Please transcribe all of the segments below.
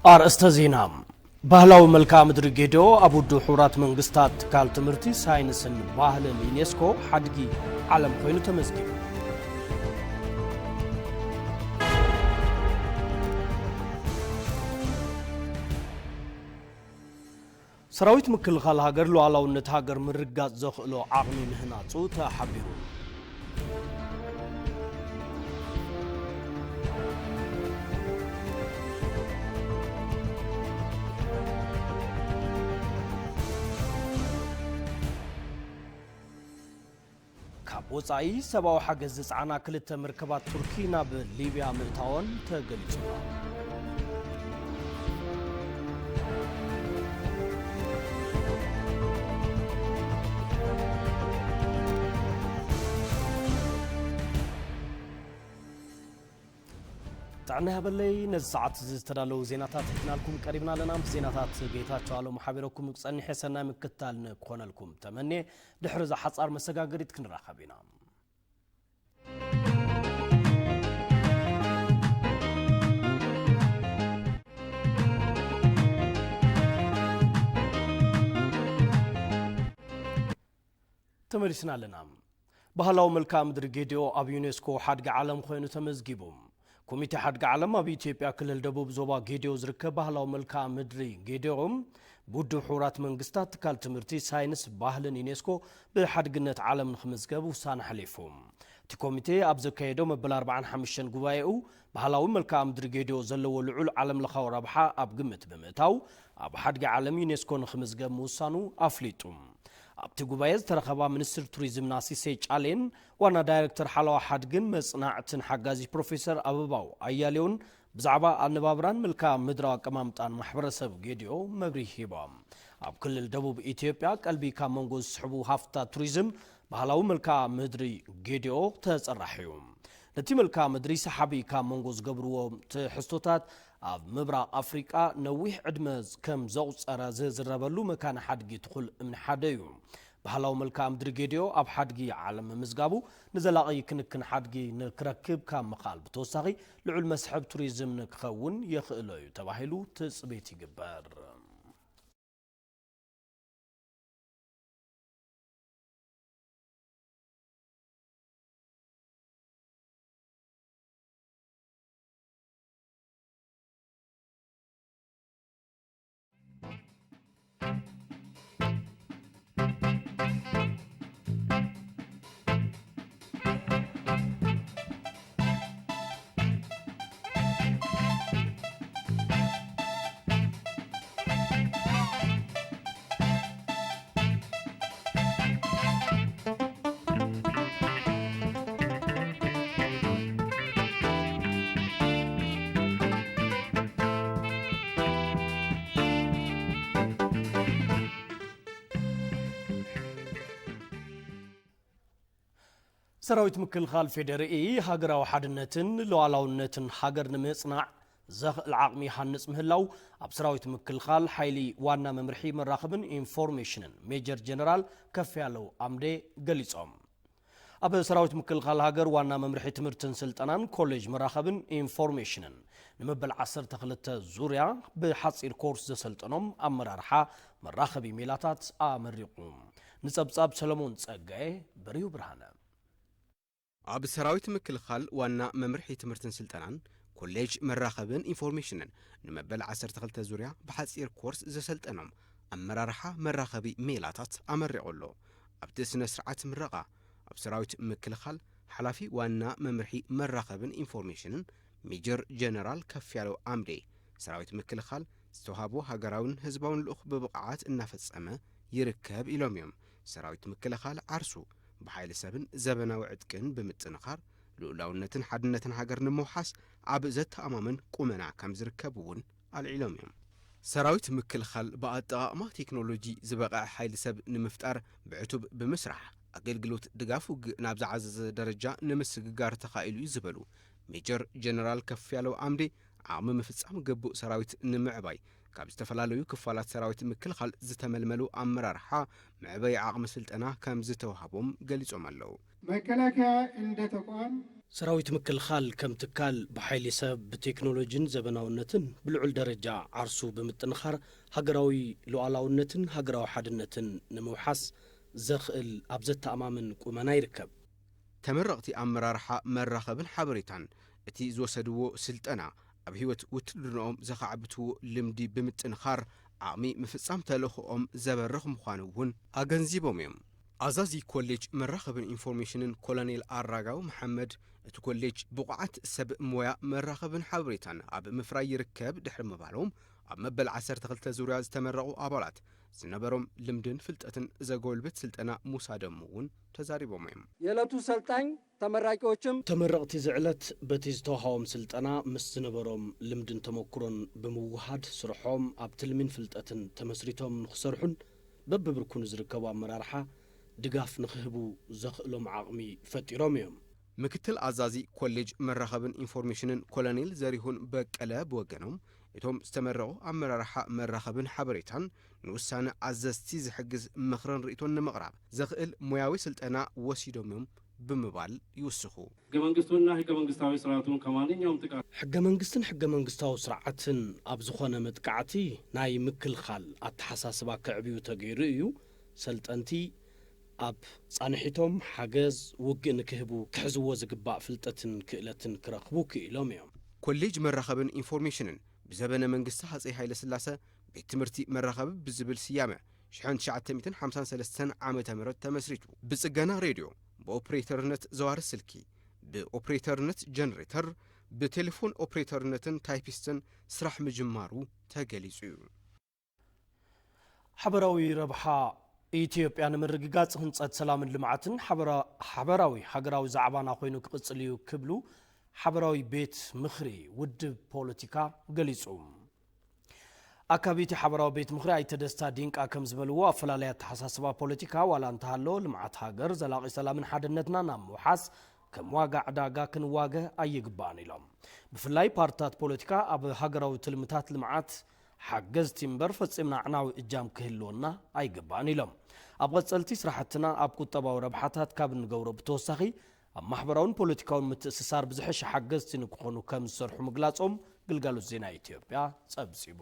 ኣርእስተ ዜና። ባህላዊ መልክዓ ምድሪ ጌዲኦ ኣብ ውድብ ሕቡራት መንግስታት ትካል ትምህርቲ፣ ሳይንስን ባህልን ዩኔስኮ ሓድጊ ዓለም ኮይኑ ተመዝጊቡ። ሰራዊት ምክልኻል ሃገር ሉዓላውነት ሃገር ምርግጋጽ ዘኽእሎ ዓቕሚ ምህናጹ ተሓቢሩ። ካብ ወጻኢ ሰብኣዊ ሓገዝ ዝጸዓና ክልተ መርከባት ቱርኪ ናብ ሊብያ ምእታወን ተገሊጹ። ጥዕና ይሃበለይ። ነዚ ሰዓት እዚ ዝተዳለዉ ዜናታት ሒዝናልኩም ቀሪብና ኣለና። ምስ ዜናታት ጌታቸው ኣለሙ ሓቢረኩም ክጸንሕ የሰናይ ምክትታል ንክኾነልኩም ተመንየ። ድሕሪ እዛ ሓጻር መሰጋገሪት ክንራኸብ ኢና። ተመሊስና ኣለና። ባህላዊ መልክዓ ምድሪ ጌዲኦ ኣብ ዩኔስኮ ሓድጊ ዓለም ኮይኑ ተመዝጊቡ። ኮሚቴ ሓድጊ ዓለም ኣብ ኢትዮጵያ ክልል ደቡብ ዞባ ጌዲኦ ዝርከብ ባህላዊ መልክዓ ምድሪ ጌዲኦ ብውድብ ሕቡራት መንግስታት ትካል ትምህርቲ፣ ሳይንስ፣ ባህልን ዩኔስኮ ብሓድግነት ዓለም ንክምዝገብ ውሳነ ሓሊፉ። እቲ ኮሚቴ ኣብ ዘካየዶ መበል ኣርባዓን ሓሙሽተን ጉባኤኡ ባህላዊ መልክዓ ምድሪ ጌዲኦ ዘለዎ ልዑል ዓለም ለኻዊ ረብሓ ኣብ ግምት ብምእታው ኣብ ሓድጊ ዓለም ዩኔስኮ ንክምዝገብ ምውሳኑ ኣፍሊጡ። ኣብቲ ጉባኤ ዝተረኸባ ሚኒስትር ቱሪዝም ናሲሴ ጫሌን ዋና ዳይሬክተር ሓለዋ ሓድግን መጽናዕትን ሓጋዚ ፕሮፌሰር ኣበባው ኣያሌውን ብዛዕባ ኣነባብራን መልክዓ ምድራዊ ኣቀማምጣን ማሕበረሰብ ጌዲኦ መብርሂ ሂቦም። ኣብ ክልል ደቡብ ኢትዮጵያ ቀልቢ ካብ መንጎ ዝስሕቡ ሃፍትታት ቱሪዝም ባህላዊ መልክዓ ምድሪ ጌዲኦ ተጸራሒ እዩ። ነቲ መልክዓ ምድሪ ሰሓቢ ካብ መንጎ ዝገብርዎ ትሕዝቶታት ኣብ ምብራቕ ኣፍሪቃ ነዊሕ ዕድመ ከም ዘቑጸረ ዝዝረበሉ መካነ ሓድጊ ትኹል እምኒ ሓደ እዩ። ባህላዊ መልክዓ ምድሪ ጌዲኦ ኣብ ሓድጊ ዓለም ምምዝጋቡ ንዘላቒ ክንክን ሓድጊ ንክረክብ ካብ ምኽኣል ብተወሳኺ ልዑል መስሕብ ቱሪዝም ንክኸውን የኽእሎ እዩ ተባሂሉ ትጽቢት ይግበር። ሰራዊት ምክልኻል ፌዴሪኢ ሃገራዊ ሓድነትን ሉዓላውነትን ሃገር ንምጽናዕ ዘኽእል ዓቕሚ ይሃንጽ ምህላው ኣብ ሰራዊት ምክልኻል ሓይሊ ዋና መምርሒ መራኸብን ኢንፎርሜሽንን ሜጀር ጀነራል ከፍያለው ኣምዴ ገሊጾም። ኣብ ሰራዊት ምክልኻል ሃገር ዋና መምርሒ ትምህርትን ስልጠናን ኮሌጅ መራኸብን ኢንፎርሜሽንን ንመበል ዓሰርተ ክልተ ዙርያ ብሓጺር ኮርስ ዘሰልጠኖም ኣመራርሓ መራኸቢ ሜላታት ኣመሪቑ። ንጸብጻብ ሰለሞን ጸጋዬ፣ በሪሁ ብርሃነ። ኣብ ሰራዊት ምክልኻል ዋና መምርሒ ትምህርትን ስልጠናን ኮሌጅ መራኸብን ኢንፎርሜሽንን ንመበል ዓሰርተ ክልተ ዙርያ ብሓጺር ኮርስ ዘሰልጠኖም ኣመራርሓ መራኸቢ ሜላታት ኣመሪቑ ኣሎ። ኣብቲ ስነ ስርዓት ምረቓ ኣብ ሰራዊት ምክልኻል ሓላፊ ዋና መምርሒ መራኸብን ኢንፎርሜሽንን ሜጀር ጀነራል ከፍያለው ኣምዴ ሰራዊት ምክልኻል ዝተዋህቦ ሃገራውን ህዝባውን ልኡኽ ብብቕዓት እናፈጸመ ይርከብ ኢሎም እዮም። ሰራዊት ምክልኻል ዓርሱ ብሓይሊ ሰብን ዘበናዊ ዕጥቅን ብምጥንኻር ልኡላውነትን ሓድነትን ሃገር ንምውሓስ ኣብ ዘተኣማምን ቁመና ከም ዝርከብ እውን ኣልዒሎም እዮም። ሰራዊት ምክልኻል ብኣጠቓቕማ ቴክኖሎጂ ዝበቕዐ ሓይሊ ሰብ ንምፍጣር ብዕቱብ ብምስራሕ ኣገልግሎት ድጋፍ ውግእ ናብ ዝዓዘዘ ደረጃ ንምስግጋር ተኻኢሉ እዩ ዝበሉ ሜጀር ጀነራል ከፍያለው ኣምዴ ዓቕሚ ምፍጻም ግቡእ ሰራዊት ንምዕባይ ካብ ዝተፈላለዩ ክፋላት ሰራዊት ምክልኻል ዝተመልመሉ ኣመራርሓ መዕበይ ዓቕሚ ስልጠና ከም ዝተዋህቦም ገሊጾም ኣለዉ። መከላከያ እንደ ተቋም ሰራዊት ምክልኻል ከም ትካል ብሓይሊ ሰብ፣ ብቴክኖሎጂን ዘበናውነትን ብልዑል ደረጃ ዓርሱ ብምጥንኻር ሃገራዊ ሉዓላውነትን ሃገራዊ ሓድነትን ንምውሓስ ዘኽእል ኣብ ዘተኣማምን ቁመና ይርከብ። ተመረቕቲ ኣመራርሓ መራኸብን ሓበሬታን እቲ ዝወሰድዎ ስልጠና ኣብ ህይወት ውትድርናኦም ዘኻዕብትዎ ልምዲ ብምጥንኻር ዓቕሚ ምፍጻም ተልእኾኦም ዘበርኽ ምዃኑ እውን ኣገንዚቦም እዮም። ኣዛዚ ኮሌጅ መራኸብን ኢንፎርሜሽንን ኮሎኔል ኣራጋው መሓመድ፣ እቲ ኮሌጅ ብቑዓት ሰብ ሞያ መራኸብን ሓበሬታን ኣብ ምፍራይ ይርከብ ድሕሪ ምባሎም፣ ኣብ መበል ዓሰርተ ክልተ ዙርያ ዝተመረቑ ኣባላት ዝነበሮም ልምድን ፍልጠትን ዘጎልብት ስልጠና ምውሳዶም እውን ተዛሪቦም እዮም። የዕለቱ ሰልጣኝ ተመራቂዎችም ተመረቕቲ እዚ ዕለት በቲ ዝተዋሃቦም ስልጠና ምስ ዝነበሮም ልምድን ተመኩሮን ብምውሃድ ስርሖም ኣብ ትልሚን ፍልጠትን ተመስሪቶም ንክሰርሑን በብብርኩ ንዝርከቡ ኣመራርሓ ድጋፍ ንክህቡ ዘኽእሎም ዓቕሚ ፈጢሮም እዮም። ምክትል ኣዛዚ ኮሌጅ መራኸብን ኢንፎርሜሽንን ኮሎኔል ዘሪሁን በቀለ ብወገኖም፣ እቶም ዝተመረቑ ኣመራርሓ መራኸብን ሓበሬታን ንውሳነ ኣዘዝቲ ዝሕግዝ ምኽርን ርእይቶን ንምቕራብ ዘኽእል ሞያዊ ስልጠና ወሲዶም እዮም ብምባል ይውስኹ። ሕገ መንግስቱንና ሕገ መንግስታዊ ስርዓቱን ከማንኛውም ጥቃት ሕገ መንግስትን ሕገ መንግስታዊ ስርዓትን ኣብ ዝኾነ መጥቃዕቲ ናይ ምክልኻል ኣተሓሳስባ ከዕብዩ ተገይሩ እዩ። ሰልጠንቲ ኣብ ጻንሒቶም ሓገዝ ውግእ ንክህቡ ክሕዝዎ ዝግባእ ፍልጠትን ክእለትን ክረኽቡ ክኢሎም እዮም። ኮሌጅ መራኸብን ኢንፎርሜሽንን ብዘበነ መንግስቲ ሃጸይ ሃይለ ስላሰ ቤት ትምህርቲ መራኸቢ ብዝብል ስያመ ሽሕን ትሽዓተ ሚእትን ሓምሳን ሰለስተን ዓመተ ምህረት ተመስሪቱ። ብጽገና ሬድዮ፣ ብኦፕሬተርነት ዘዋሪ ስልኪ፣ ብኦፕሬተርነት ጀነሬተር፣ ብቴሌፎን ኦፕሬተርነትን ታይፒስትን ስራሕ ምጅማሩ ተገሊጹ እዩ። ሓበራዊ ረብሓ ኢትዮጵያ ንምርግጋጽ ህንጸት ሰላምን ልምዓትን ሓበራ-፣ ሓበራዊ ሃገራዊ ዛዕባና ኮይኑ ክቕጽል እዩ ክብሉ ሓበራዊ ቤት ምኽሪ ውድብ ፖለቲካ ገሊጹ። ኣካቢ እቲ ሓበራዊ ቤት ምኽሪ ኣይተ ደስታ ዲንቃ ከም ዝበልዎ፣ ኣፈላለየ ኣተሓሳስባ ፖለቲካ ዋላ እንተሃሎ፣ ልምዓት ሃገር፣ ዘላቒ ሰላምን ሓድነትና ናብ ምውሓስ ከም ዋጋ ዕዳጋ ክንዋገ ኣይግባእን ኢሎም። ብፍላይ ፓርትታት ፖለቲካ ኣብ ሃገራዊ ትልምታት ልምዓት ሓገዝቲ እምበር ፈጺምና ኣዕናዊ እጃም ክህልወና ኣይግባእን ኢሎም። ኣብ ቐጸልቲ ስራሕትና ኣብ ቁጠባዊ ረብሓታት ካብ እንገብሮ ብተወሳኺ ኣብ ማሕበራውን ፖለቲካውን ምትእስሳር ብዝሕሸ ሓገዝቲ ንክኾኑ ከም ዝሰርሑ ምግላጾም ግልጋሎት ዜና ኢትዮጵያ ጸብጺቡ።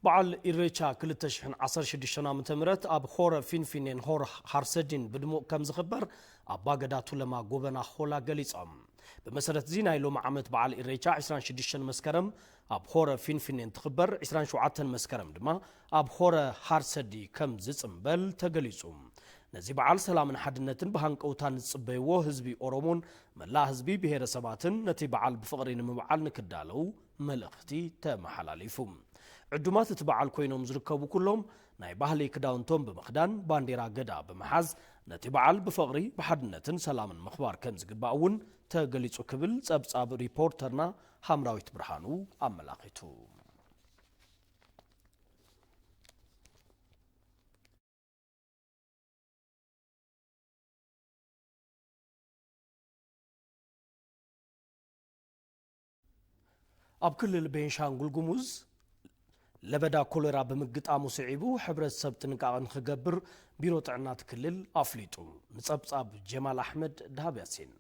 በዓል ኢሬቻ ክልተ ሽሕን ዓሰርተ ሽዱሽተን ዓመተ ምህረት ኣብ ሆረ ፊንፊኔን ሆረ ሃርሰዲን ብድሙቕ ከም ዝኽበር ኣባገዳ ቱለማ ጎበና ሆላ ገሊጾም። ብመሰረት እዚ ናይ ሎሚ ዓመት በዓል ኢሬቻ ዕስራን ሽዱሽተን መስከረም ኣብ ሆረ ፊንፊኔን ትኽበር፣ ዕስራን ሸውዓተን መስከረም ድማ ኣብ ሆረ ሃርሰዲ ከም ዝጽምበል ተገሊጹ። ነዚ በዓል ሰላምን ሓድነትን ብሃንቀውታ ንጽበይዎ ህዝቢ ኦሮሞን መላእ ህዝቢ ብሄረሰባትን ነቲ በዓል ብፍቕሪ ንምብዓል ንክዳለዉ መልእኽቲ ተመሓላሊፉ። ዕዱማት እቲ በዓል ኮይኖም ዝርከቡ ኩሎም ናይ ባህሊ ክዳውንቶም ብምኽዳን ባንዴራ ገዳ ብምሓዝ ነቲ በዓል ብፍቕሪ ብሓድነትን ሰላምን ምኽባር ከም ዝግባእ እውን ተገሊጹ ክብል ጸብጻብ ሪፖርተርና ሃምራዊት ብርሃኑ ኣመላኺቱ። ኣብ ክልል ቤንሻንጉል ጉሙዝ ለበዳ ኮሌራ ብምግጣሙ ስዒቡ ሕብረተሰብ ጥንቃቐ ንኽገብር ቢሮ ጥዕና እቲ ክልል ኣፍሊጡ። ንጸብጻብ ጀማል ኣሕመድ፣ ደሃብ ያሲን።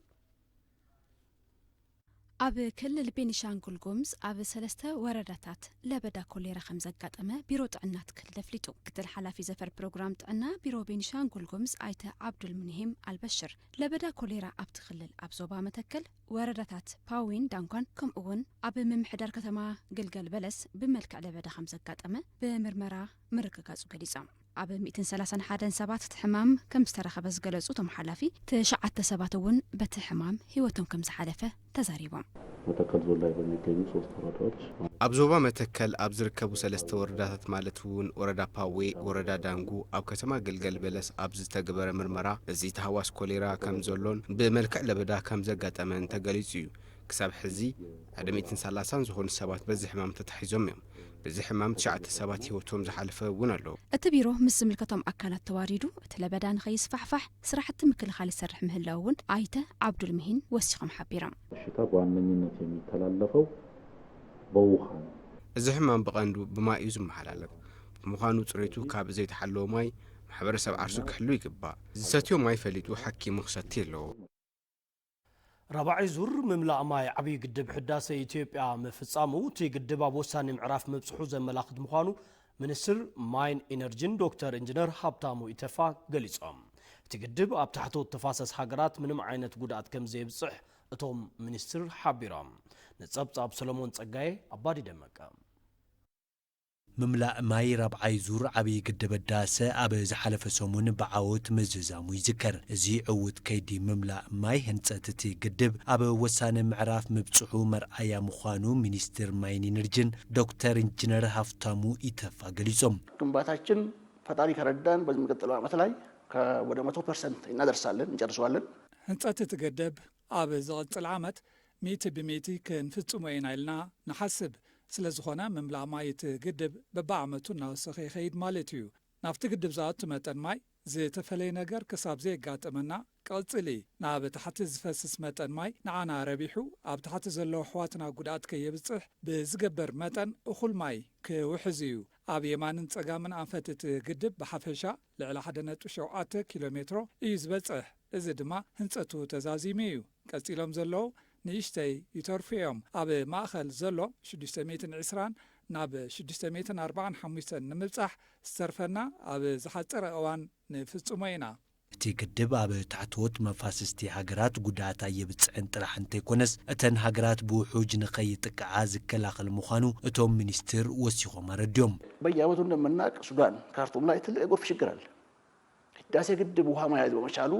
ኣብ ክልል ቤኒሻንጉል ጉምዝ ኣብ ሰለስተ ወረዳታት ለበዳ ኮሌራ ከም ዘጋጠመ ቢሮ ጥዕና እቲ ክልል ኣፍሊጡ። ምክትል ሓላፊ ዘፈር ፕሮግራም ጥዕና ቢሮ ቤኒሻንጉል ጉምዝ ኣይተ ዓብዱል ሙኒሂም ኣልበሽር፣ ለበዳ ኮሌራ ኣብቲ ክልል ኣብ ዞባ መተከል ወረዳታት ፓዊን ዳንኳን ከምኡ እውን ኣብ ምምሕዳር ከተማ ግልገል በለስ ብመልክዕ ለበዳ ከም ዘጋጠመ ብምርመራ ምርግጋጹ ገሊጾም። ኣብ ሚእትን ሰላሳን ሓደን ሰባት እቲ ሕማም ከም ዝተረኸበ ዝገለጹ እቶም ሓላፊ፣ ትሽዓተ ሰባት እውን በቲ ሕማም ህይወቶም ከም ዝሓለፈ ተዛሪቦም። መተከል ዞን ላይ በሚገኙ ሶስት ወረዳዎች ማለት ኣብ ዞባ መተከል ኣብ ዝርከቡ ሰለስተ ወረዳታት ማለት እውን ወረዳ ፓዌ፣ ወረዳ ዳንጉ፣ ኣብ ከተማ ገልገል በለስ ኣብ ዝተግበረ ምርመራ እዚ ተሃዋስ ኮሌራ ከም ዘሎን ብመልክዕ ለበዳ ከም ዘጋጠመን ተገሊጹ እዩ። ክሳብ ሕዚ ሓደ ሚእትን ሰላሳን ዝኾኑ ሰባት በዚ ሕማም ተታሒዞም እዮም። በዚ ሕማም ትሽዓተ ሰባት ህይወቶም ዝሓለፈ እውን ኣለዉ። እቲ ቢሮ ምስ ዝምልከቶም ኣካላት ተዋዲዱ እቲ ለበዳ ንኸይስፋሕፋሕ ስራሕቲ ምክልኻል ይሰርሕ ምህላው እውን ኣይተ ዓብዱል ምሂን ወሲኾም ሓቢሮም። በሽታ በዋነኝነት የሚተላለፈው በውሃ ነው። እዚ ሕማም ብቐንዱ ብማይ እዩ ዝመሓላለፍ። ብምዃኑ ጽሬቱ ካብ ዘይተሓለወ ማይ ማሕበረሰብ ዓርሱ ክሕሉ ይግባእ። ዝሰትዮ ማይ ፈሊጡ ሓኪሙ ክሰቲ ኣለዎ። ራብዓይ ዙር ምምላእ ማይ ዓብዪ ግድብ ሕዳሰ ኢትዮጵያ ምፍጻሙ እቲ ግድብ ኣብ ወሳኒ ምዕራፍ ምብጽሑ ዘመላኽት ምዃኑ ሚኒስትር ማይን ኢነርጂን ዶክተር ኢንጂነር ሃብታሙ ኢተፋ ገሊጾም። እቲ ግድብ ኣብ ታሕተዎት ተፋሰስ ሃገራት ምንም ዓይነት ጉድኣት ከም ዘየብጽሕ እቶም ሚኒስትር ሓቢሮም። ንጸብጻብ ሰሎሞን ጸጋየ ኣባዲ ደመቀ። ምምላእ ማይ ራብዓይ ዙር ዓብዪ ግድብ ህዳሰ ኣብ ዝሓለፈ ሰሙን ብዓወት ምዝዛሙ ይዝከር። እዚ ዕዉት ከይዲ ምምላእ ማይ ህንፀት እቲ ግድብ ኣብ ወሳኒ ምዕራፍ ምብፅሑ መርኣያ ምዃኑ ሚኒስትር ማይን ኢነርጂን ዶክተር ኢንጂነር ሃፍታሙ ኢተፋ ገሊፆም። ግንባታችን ፈጣሪ ከረዳን በሚቀጥለው ዓመት ላይ ወደ መቶ ፐርሰንት እናደርሳለን፣ እንጨርሰዋለን። ህንፀት እቲ ግድብ ኣብ ዝቕፅል ዓመት ሚእቲ ብሚእቲ ክንፍፅሞ ኢና ኢልና ንሓስብ። ስለዝኾነ ምምላእ ማይ እቲ ግድብ በብዓመቱ እናወሰኸ ይኸይድ ማለት እዩ። ናብቲ ግድብ ዝኣቱ መጠን ማይ ዝተፈለየ ነገር ክሳብ ዘየጋጠመና ክቕፅል እዩ። ናብ ታሕቲ ዝፈስስ መጠን ማይ ንዓና ረቢሑ ኣብ ታሕቲ ዘለዉ ኣሕዋትና ጉድኣት ከየብፅሕ ብዝገብር መጠን እኹል ማይ ክውሕዝ እዩ። ኣብ የማንን ፀጋምን ኣንፈት እቲ ግድብ ብሓፈሻ ልዕሊ ሓደ ነጥቢ ሸውዓተ ኪሎ ሜትሮ እዩ ዝበፅሕ። እዚ ድማ ህንፀቱ ተዛዚሙ እዩ። ቀፂሎም ዘለዉ ንእሽተይ ይተርፉ እዮም። ኣብ ማእኸል ዘሎ ሽዱሽተ ሚእትን ዕስራን ናብ ሽዱሽተ ሚእትን ኣርባዓን ሓሙሽተን ንምብፃሕ ዝተርፈና ኣብ ዝሓፀረ እዋን ንፍፅሞ ኢና። እቲ ግድብ ኣብ ታሕተዎት መፋስስቲ ሃገራት ጉድኣት ኣየብፅሕን ጥራሕ እንተይኮነስ እተን ሃገራት ብውሑጅ ንኸይጥቅዓ ዝከላኸል ምዃኑ እቶም ሚኒስትር ወሲኾም ኣረዲኦም። በየዓመቱ እንደምናውቅ ሱዳን ካርቱም ላይ ትልቅ የጎርፍ ችግር አለ። ህዳሴ ግድብ ውሃ መያዝ በመቻሉ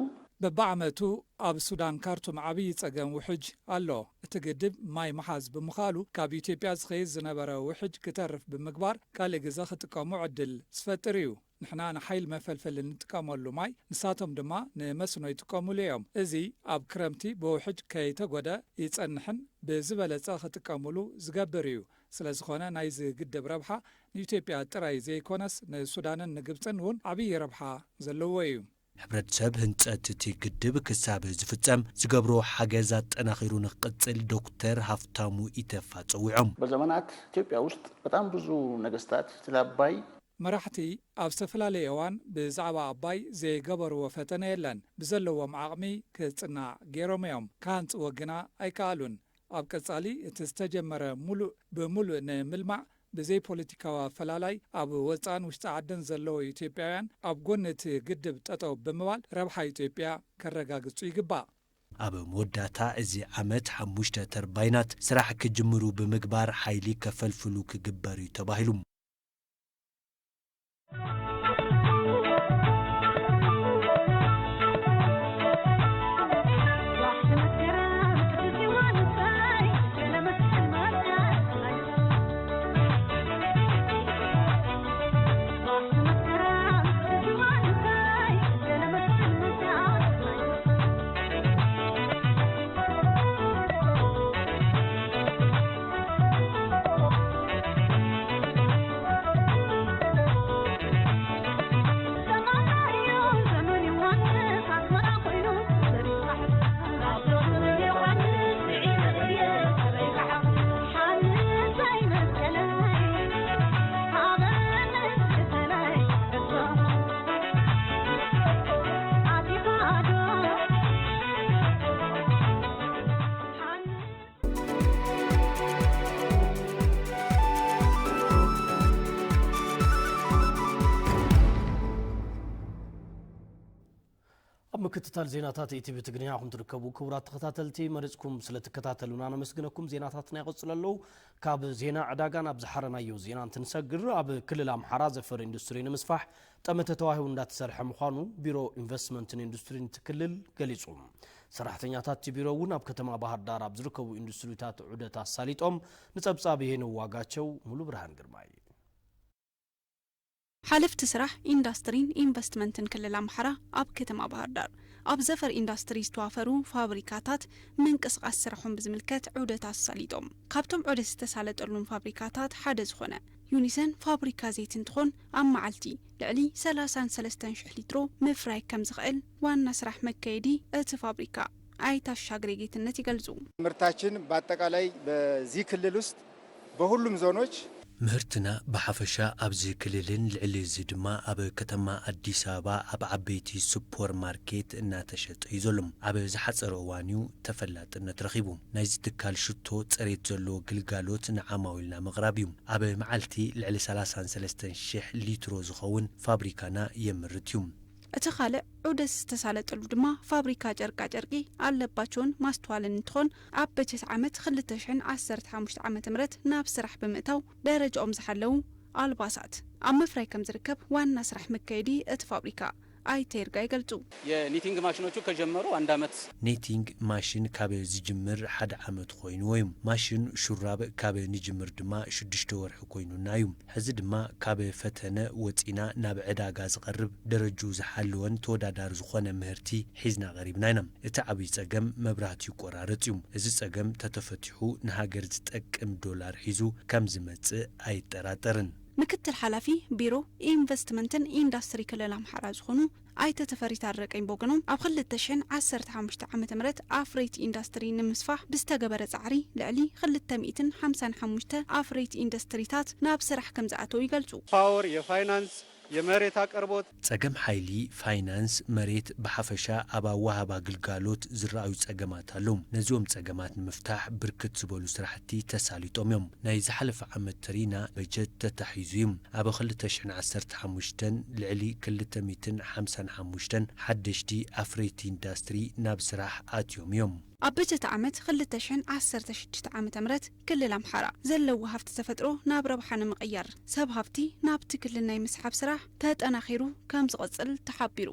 በብዓመቱ ኣብ ሱዳን ካርቱም ዓብዪ ጸገም ውሕጅ ኣሎ። እቲ ግድብ ማይ ምሓዝ ብምኻሉ ካብ ኢትዮጵያ ዝኸይድ ዝነበረ ውሕጅ ክተርፍ ብምግባር ካልእ ግዘ ክጥቀሙ ዕድል ዝፈጥር እዩ። ንሕና ንሓይል መፈልፈሊ ንጥቀመሉ ማይ ንሳቶም ድማ ንመስኖ ይጥቀሙሉ እዮም። እዚ ኣብ ክረምቲ ብውሕጅ ከይተጎደ ይጸንሕን ብዝበለጸ ክጥቀሙሉ ዝገብር እዩ። ስለዝኾነ ናይዚ ግድብ ረብሓ ንኢትዮጵያ ጥራይ ዘይኮነስ ንሱዳንን ንግብፅን እውን ዓብዪ ረብሓ ዘለዎ እዩ። ሕብረተሰብ ህንፀት እቲ ግድብ ክሳብ ዝፍፀም ዝገብሮ ሓገዝ ኣጠናኺሩ ንክቕፅል ዶክተር ሃፍታሙ ኢተፋ ፀዊዖም። በዘመናት ኢትዮጵያ ውስጥ በጣም ብዙ ነገስታት ስለ አባይ መራሕቲ ኣብ ዝተፈላለየ እዋን ብዛዕባ ኣባይ ዘይገበርዎ ፈተነ የለን። ብዘለዎም ዓቕሚ ክፅናዕ ገይሮም እዮም። ክሃንፅዎ ግና ኣይከኣሉን። ኣብ ቀጻሊ እቲ ዝተጀመረ ሙሉእ ብሙሉእ ንምልማዕ ብዘይ ፖለቲካዊ ኣፈላላይ ኣብ ወጻእን ውሽጢ ዓድን ዘለዉ ኢትዮጵያውያን ኣብ ጎኒ እቲ ግድብ ጠጠው ብምባል ረብሓ ኢትዮጵያ ከረጋግጹ ይግባእ። ኣብ መወዳእታ እዚ ዓመት ሓሙሽተ ተርባይናት ስራሕ ክጅምሩ ብምግባር ሓይሊ ከፈልፍሉ ክግበር እዩ ተባሂሉ። ኣብ ምክትታል ዜናታት ኢቲቪ ትግርኛ ኢኹም ትርከቡ። ክቡራት ተኸታተልቲ፣ መሪጽኩም ስለ ትከታተሉና ነመስግነኩም። ዜናታትና ይቐጽሉ ኣለዉ። ካብ ዜና ዕዳጋ ናብ ዝሓረናዮ ዜና እንትንሰግር፣ ኣብ ክልል ኣምሓራ ዘፈር ኢንዱስትሪ ንምስፋሕ ጠመተ ተዋሂቡ እንዳተሰርሐ ምዃኑ ቢሮ ኢንቨስትመንትን ኢንዱስትሪን እቲ ክልል ገሊጹ። ሰራሕተኛታት እቲ ቢሮ እውን ኣብ ከተማ ባህር ዳር ኣብ ዝርከቡ ኢንዱስትሪታት ዑደት ኣሳሊጦም። ንጸብጻብ ይሄነው ዋጋቸው፣ ሙሉ ብርሃን ግርማይ። ሓለፍቲ ስራሕ ኢንዳስትሪን ኢንቨስትመንትን ክልል ኣምሓራ ኣብ ከተማ ባህር ዳር ኣብ ዘፈር ኢንዳስትሪ ዝተዋፈሩ ፋብሪካታት ምንቅስቓስ ስራሖም ብዝምልከት ዑደት ኣሳሊጦም። ካብቶም ዑደት ዝተሳለጠሉን ፋብሪካታት ሓደ ዝኾነ ዩኒሰን ፋብሪካ ዘይቲ እንትኾን፣ ኣብ መዓልቲ ልዕሊ ሰላሳን ሰለስተን ሽሕ ሊትሮ ምፍራይ ከም ዝኽእል ዋና ስራሕ መካየዲ እቲ ፋብሪካ ኣይተ ኣሻግሬ ጌትነት ይገልጹ። ምርታችን በአጠቃላይ በዚህ ክልል ውስጥ በሁሉም ዞኖች ምህርትና ብሓፈሻ ኣብዚ ክልልን ልዕሊ እዚ ድማ ኣብ ከተማ ኣዲስ ኣበባ ኣብ ዓበይቲ ሱፐር ማርኬት እናተሸጠ እዩ ዘሎ። ኣብ ዝሓፀረ እዋን እዩ ተፈላጥነት ረኺቡ። ናይዚ ትካል ሽቶ ፅሬት ዘለዎ ግልጋሎት ንዓማዊልና ምቕራብ እዩ። ኣብ መዓልቲ ልዕሊ ሰላሳን ሰለስተን ሽሕ ሊትሮ ዝኸውን ፋብሪካና የምርት እዩ። እቲ ካልእ ዑደት ዝተሳለጠሉ ድማ ፋብሪካ ጨርቃ ጨርቂ ኣለባቸውን ማስተዋልን እንትኾን፣ ኣብ በጀት ዓመት ክልተ ሽሕን ዓሰርተ ሓሙሽተ ዓመተ ምህረት ናብ ስራሕ ብምእታው ደረጃኦም ዝሓለዉ ኣልባሳት ኣብ ምፍራይ ከም ዝርከብ ዋና ስራሕ መካየዲ እቲ ፋብሪካ ኣይተ ይርጋ ይገልጹ። የኒቲንግ ማሽኖቹ ከጀመሩ አንድ አመት ኔቲንግ ማሽን ካብ ዝጅምር ሓደ ዓመት ኮይንዎ እዩ። ማሽን ሹራብ ካብ ንጅምር ድማ ሽዱሽተ ወርሒ ኮይኑና እዩ። ሕዚ ድማ ካብ ፈተነ ወፂና ናብ ዕዳጋ ዝቐርብ ደረጅኡ ዝሓለወን ተወዳዳሪ ዝኾነ ምህርቲ ሒዝና ቀሪብና ኢና። እቲ ዓብዪ ፀገም መብራህቲ ይቆራረፅ እዩ። እዚ ፀገም ተተፈቲሑ ንሃገር ዝጠቅም ዶላር ሒዙ ከም ዝመፅእ ኣይጠራጠርን። ምክትል ሓላፊ ቢሮ ኢንቨስትመንትን ኢንዳስትሪ ክልል ኣምሓራ ዝኾኑ ኣይተ ተፈሪ ታረቀኝ በወገኖም፣ ኣብ ክልተ ሽሕን ዓሰርተ ሓሙሽተ ዓመተ ምህረት ኣፍረይቲ ኢንዳስትሪ ንምስፋሕ ብዝተገበረ ጻዕሪ ልዕሊ ክልተ ሚእትን ሓምሳን ሓሙሽተ ኣፍረይቲ ኢንዳስትሪታት ናብ ስራሕ ከም ዝኣተው ይገልጹ። ፓወር፣ የፋይናንስ፣ የመሬት አቅርቦት ፀገም ሓይሊ፣ ፋይናንስ፣ መሬት ብሓፈሻ ኣብ ኣወሃባ ግልጋሎት ዝረኣዩ ፀገማት ኣለዉ። ነዚኦም ፀገማት ንምፍታሕ ብርክት ዝበሉ ስራሕቲ ተሳሊጦም እዮም። ናይ ዝሓለፈ ዓመት ተሪና በጀት ተታሒዙ እዩ። ኣብ ክልተ ሽሕን ዓሰርተ ሓሙሽተን ልዕሊ ክልተ ሚእትን ሓምሳን ሓሙሽተን ሓደሽቲ ኣፍረይቲ ኢንዳስትሪ ናብ ስራሕ ኣትዮም እዮም። ኣብ በጀት ዓመት ክልተ ሽሕን ዓሰርተ ሽዱሽተ ዓመተ ምህረት ክልል ኣምሓራ ዘለዎ ሃፍቲ ተፈጥሮ ናብ ረብሓ ንምቕያር ሰብ ሃፍቲ ናብቲ ክልል ናይ ምስሓብ ስራሕ ተጠናኺሩ ከም ዝቕጽል ተሓቢሩ።